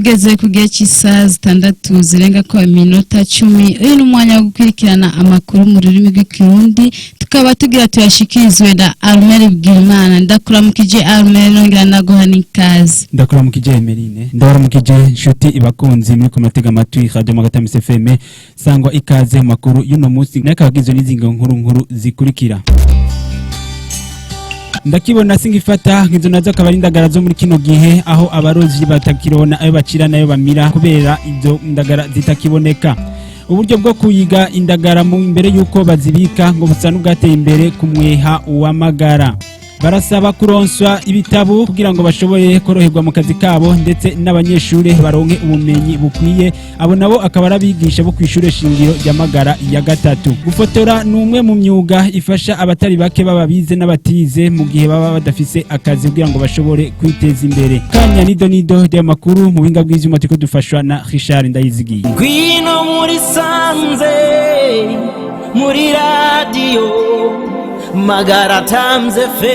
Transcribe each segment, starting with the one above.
Tugeze ku gihe cy'isaha 6 zirenga ko iminota 10. Uyu ni umwanya wo gukurikirana amakuru mu rurimi rw'Ikirundi, tukaba tugira tuyashikirizwe na Armel Bwimana. Ndakuramukije Armel, nongera naguha n'ikaze. Ndakuramukije Emeline, ndabaramukije inshuti ibakunzi muri kumatega amatwi Radio Magatamis FM. Sangwa ikaze mu makuru y'uno munsi, nakabagizwe n'izingo nkuru nkuru zikurikira. Ndakibona singifata, nkizo nazo akaba ari indagara zo muri kino gihe, aho abarovyi batakirona ayo bacira nayo bamira kubera izo ndagara zitakiboneka. Uburyo bwo kuyiga indagara mu imbere yuko bazibika ngo busa n'ubwateye imbere ku mweha w'amagara. Barasaba kuronswa ibitabo kugira ngo bashobore koroherwa mu kazi kabo, ndetse n'abanyeshuri baronke ubumenyi bukwiye. Abo nabo akaba ari abigisha bo kw'ishure shingiro rya Magara ya gatatu. Gufotora ni umwe mu myuga ifasha abatari bake, baba bize n'abatize, mu gihe baba badafise akazi, kugira ngo bashobore kwiteza imbere. Kanya nido nido ry'amakuru mu buhinga bw'ivyuma turiko dufashwa na Richard Ndayizigiye. Ngwino muri sanze muri radiyo Magara Times FM.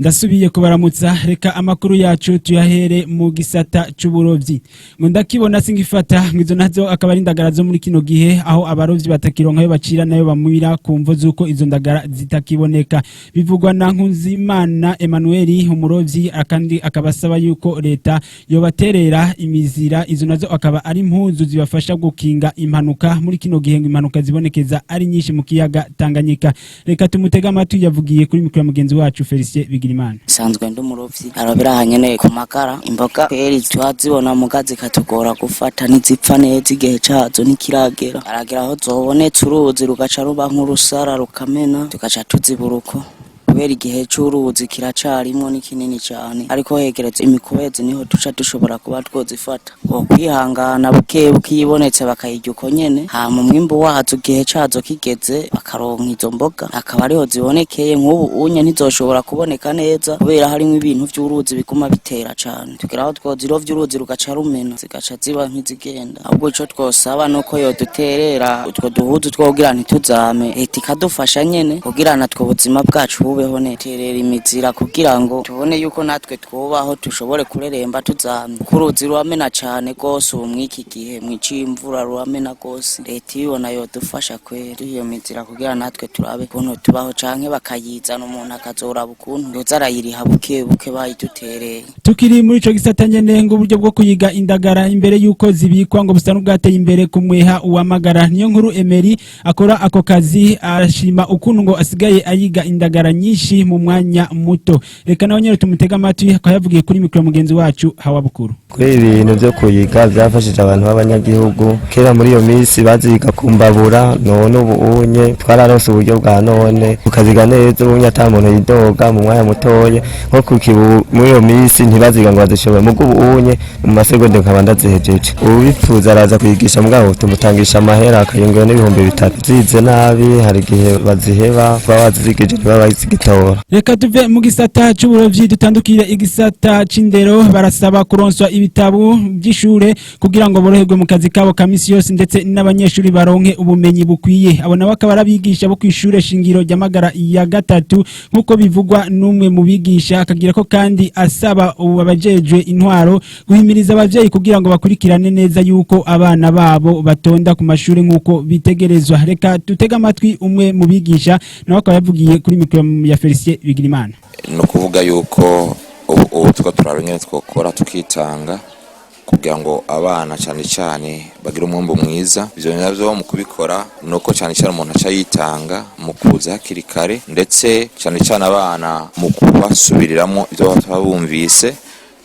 Ndasubiye kubaramutsa. Reka amakuru yacu tuyahere mu gisata c'uburovyi. Ngo ndakibona singifata, ngizo nazo akaba ari indagara zo muri kino gihe, aho abarovyi batakironka ayo bacira nayo bamwira ku mvo z'uko izo ndagara zitakiboneka. Bivugwa na Nkunzimana Emmanuel, umurovyi, akandi akabasaba yuko leta yobaterera imizira. Izo nazo akaba ari impuzu zibafasha gukinga impanuka muri kino gihe, ngo impanuka zibonekeza ari nyinshi mu kiyaga Tanganyika. Reka tumutege amatwi, yavugiye kuri mikoro ya mugenzi wacu Felicien Bigirimana. Sanzwe ndi umurovyi arobera hanyene ku Magara. Imboga kweri turazibona, muga zikatugora gufata, ntizipfa neza, igihe cazo ntikiragera. Aragera aho zobonetse, uruzi rugaca ruba nk'urusara rukamena, tugaca tuzibura uko, kubera igihe c'uruzi kiracarimwo ni kinini cane. Ariko hegeretse imikobezi niho duca dushobora kuba twozifata. Kwihangana buke buke, ibonetse bakayirya uko nyene, hama umwimbu wazo igihe cazo kigeze bakaronka izo mboga, akaba ariho zibonekeye. Nk'ubu unye ntizoshobora kuboneka neza kubera harimwo ibintu vy'uruzi biguma bitera cane. Tugera aho twozirovya, uruzi rugaca rumena, zigaca ziba nk'izigenda. Ahubwo ico twosaba nuko yoduterera utwo duhuzu two kugira ntituzame, leta ikadufasha nyene kugira natwe ubuzima bwacu bubeho neza, terera imizira kugira ngo tubone yuko natwe twubaho, tushobore kureremba tuzamye, kuko uruzi ruramena cane gose. Ubu mw'iki gihe mw'icimvura ruramena gose. Leta ibibona yodufasha kweri iyo mizira kugira natwe turabe ukuntu tubaho, canke bakayizana, umuntu akazoraba ukuntu yoza arayiriha buke buke bayidutereye. Tukiri muri ico gisata nyene, ngo uburyo bwo kuyiga indagara imbere yuko zibikwa ngo busa n'ubwateye imbere ku mweha uwamagara. Niyo nkuru Emery akora ako kazi, arashima ukuntu ngo asigaye ayiga indagara nyinshi mu mwanya muto. Reka nawe nyene tumutega amatwi, akaba yavugiye kuri mikoro mugenzi wacu Hawa Bukuru. Kuri ibi bintu byo kuyiga byafashije abantu b'abanyagihugu. Kera muri iyo minsi baziga kumbabura, none ubu unye twararonse uburyo bwa none, tukaziga neza ubunye ata muntu yidoga, mu mwanya mutoya. Nko ku kibu muri iyo minsi ntibaziga ngo bazishobore, mugo ubu unye mu masegonde nkaba ndazihejeje. Ubifuza araza kwigisha, mugabo tumutangisha amahera akayungura n'3,000. Zize nabi hari igihe baziheba, baba bazigije ntibaba bazigitora. Reka tuve mu gisata c'uburovyi dutandukire igisata c'indero. Barasaba kuronswa ibitabo by'ishure kugira ngo boroherwe mu kazi kabo ka misi yose, ndetse n'abanyeshuri baronke ubumenyi bukwiye. Abo nabo akaba ari abigisha bo kw'ishure shingiro rya Magara ya gatatu, nk'uko bivugwa n'umwe mu bigisha, akagira ko kandi asaba ubu abajejwe intwaro guhimiriza abavyeyi kugira ngo bakurikirane neza yuko abana babo batonda ku mashuri nk'uko bitegerezwa. Reka dutege amatwi umwe mu bigisha, nawe akaba yavugiye kuri mikoro ya Felicien Bigirimana. Ni ukuvuga yuko ubu tuba turaba ingene twokora tukitanga kugira ngo abana cyane cyane bagire umwimbu mwiza. Ivyo navyo mu kubikora ni uko cyane cyane umuntu aca yitanga mu kuza hakiri kare, ndetse cyane cyane abana mu kubasubiriramwo ivyo baba bumvise.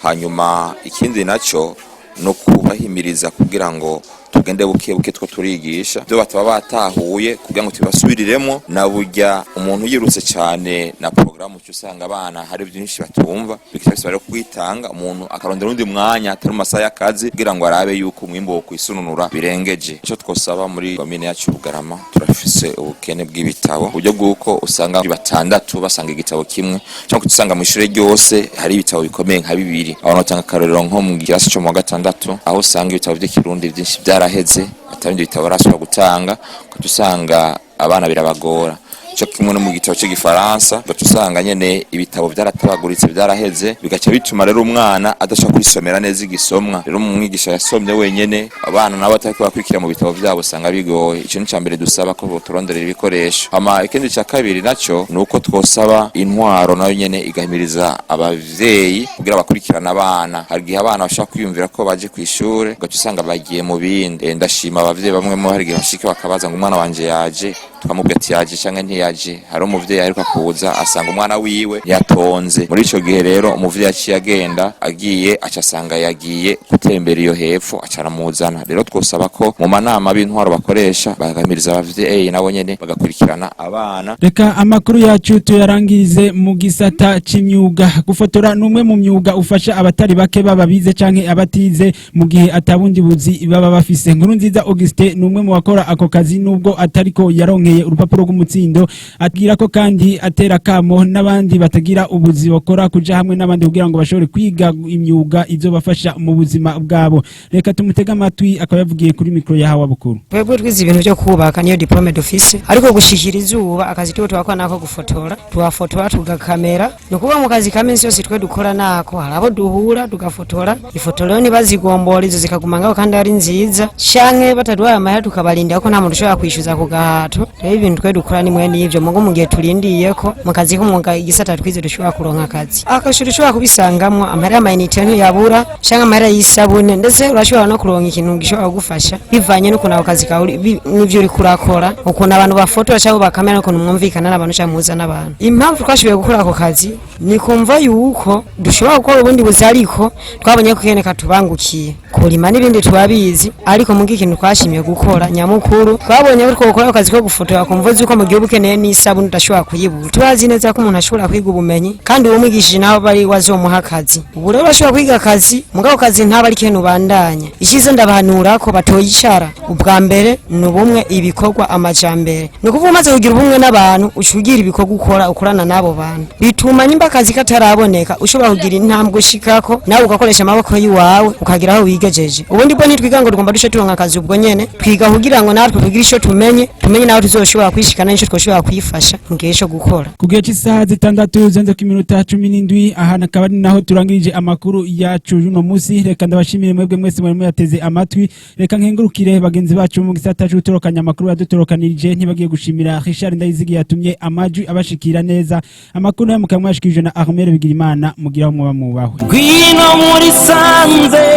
Hanyuma ikindi naco no kubahimiriza kugira ngo tugende buke buke two turigisha ibyo bataba batahuye, kugira ngo tubasubiriremo. Na burya umuntu yirutse cyane na porogaramu, uca usanga abana hari byinshi batumva, bikaba bisaba rero kwitanga, umuntu akarondera undi mwanya atari mu masaha y'akazi kugira ngo arabe yuko umwimbu wo kwisununura birengeje. Icyo twosaba muri komine yacu Bugarama, turafise ubukene bw'ibitabo, uburyo bw'uko usanga batandatu basanga igitabo kimwe, cyangwa usanga mu ishure ryose hari ibitabo bikomeye nka bibiri. Aho notanga akarorero nko mu kirasi cyo mu wa gatandatu, aho usanga ibitabo by'Ikirundi byinshi byaraheze, atabindi bitabo barasubira gutanga, ugaca usanga abana birabagora. Cyo kimwe no mu gitabo cy'igifaransa, ugaca usanga nyene ibitabo byaratabaguritse, byaraheze, bigaca bituma rero umwana adashobora kwisomera neza igisomwa. Rero umwigisha yasomye wenyene, abana nabo batariko bakurikira mu bitabo vyabo, usanga bigoye. Ico ni ca mbere dusaba ko boturonderera ibikoresho. Hama ikindi ca kabiri naco ni uko twosaba intwaro nayo nyene igahimiriza abavyeyi kugira bakurikirana abana. Hari igihe abana bashaka kwiyumvira ko baje kw'ishure, ugaca usanga bagiye mu bindi. Ndashima abavyeyi bamwe mu hari igihe bashika bakabaza ngo umwana wanje yaje, tukamubwira ati yaje canke ntiyaje. Hari umuvyeyi aheruka kuza asanga umwana wiwe yatonze. Muri ico gihe rero umuvyeyi aciye agenda, agiye aca asanga yagiye gutembera iyo hepfo, aca aramuzana. Rero twosaba ko mu manama b'intwaro bakoresha bagahimiriza abavyeyi nabo nyene bagakurikirana abana. Reka amakuru yacu tuyarangirize mu gisata c'imyuga. Gufotora ni umwe mu myuga ufasha abatari bake, baba bize canke abatize, mu gihe atabundi buzi baba bafise. Nkuru nziza Augustin ni umwe mu bakora ako kazi, nubwo atariko yaronkeye urupapuro rw'umutsindo. Atubwira ko kandi atera kamo n'abandi batagira ubuzi bakora kuja hamwe n'abandi kugira ngo bashobore kwiga imyuga izobafasha mu buzima bwabo. Reka tumutege amatwi, akaba yavugiye kuri mikoro ya Hawa Bukuru. Twebwe twize ibintu byo kubaka, niyo diplôme dufise, ariko gushikira izuba akazi tuba twakora nako gufotora. Tuhafotora, tugakamera, ni ukuvuga mu kazi ka minsi yose twe dukora nako. Hari abo duhura tugafotora, ifoto rero ntibazigombora, izo zikaguma ngaho kandi ari nziza, canke bataduhaye amahera tukabarinda, ko nta muntu ushobora kwishyuza ku gahato. Rero ibintu twe dukora ni mwene ivyo mugo mu gihe turindiye ko mu kazi k'umwuga igisata twize dushobora kuronka akazi. Akashuri ushobora kubisangamwo amahera y'amayinite ntuyabura, canke amahera y'isabune, ndetse urashobora no kuronka ikintu gishobora kugufasha bivanye n'ukuntu ako kazi kawe n'ivyo uriko urakora, ukuntu abantu bafotora cyangwa bakamera, n'ukuntu mwumvikana n'abantu cyangwa muhuza n'abantu. Impamvu twashoboye gukora ako kazi ni kumva yuko dushobora gukora ubundi buzi, ariko twabonye ko kene katubangukiye. Kurima n'ibindi tubabizi, ariko mu ikintu twashimye gukora nyamukuru, twabonye ko twokora ako kazi ko gufotora, kumva yuko mu gihe uba ukeneye n'isabune udashobora kuyibura. Turazi neza ko umuntu ashobora kwiga ubumenyi, kandi uwo mwigishije nawe bari wazomuha akazi. Ubu rero bashobora kwiga akazi, mugabo kazi ntaba ari ikintu ubandanya. Icyiza ndabahanura ko batoyicara. Ubwa mbere ni ubumwe, ibikorwa, amajambere. Ni ukuvuga umaze kugira ubumwe n'abantu, uca ugira ibikorwa ukora, ukorana n'abo bantu, bituma nimba akazi kataraboneka ushobora kugira intambwe ushikako, nawe ugakoresha amaboko yiwawe ukagira aho wigejeje. Ubundi bwo ntitwiga ngo tugomba duce turonka akazi ubwo nyene, twiga kugira ngo natwe tugire ico tumenye, tumenye naho tuzoshobora kwishikana n'ico twoshobora kwifasha mu gihe co gukora. Ku gihe cy'isaha 6 zenze ku minota 17, aha akaba ari naho turangirije amakuru yacu y'uno munsi. Reka ndabashimire mwebwe mwese mwari muyateze amatwi. Reka nkengurukire bagenzi bacu mu gisata c'ugutorokanya amakuru yadutorokanirije, ntibagiye gushimira Richard Ndayizigi yatumye amajwi abashikira neza. Amakuru nayo mukaba mwashikirije na Armel Bigirimana. Mugira aho muba mubahwe. Ngwino muri sanze,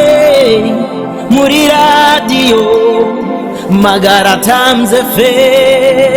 muri radiyo Magara Times FM.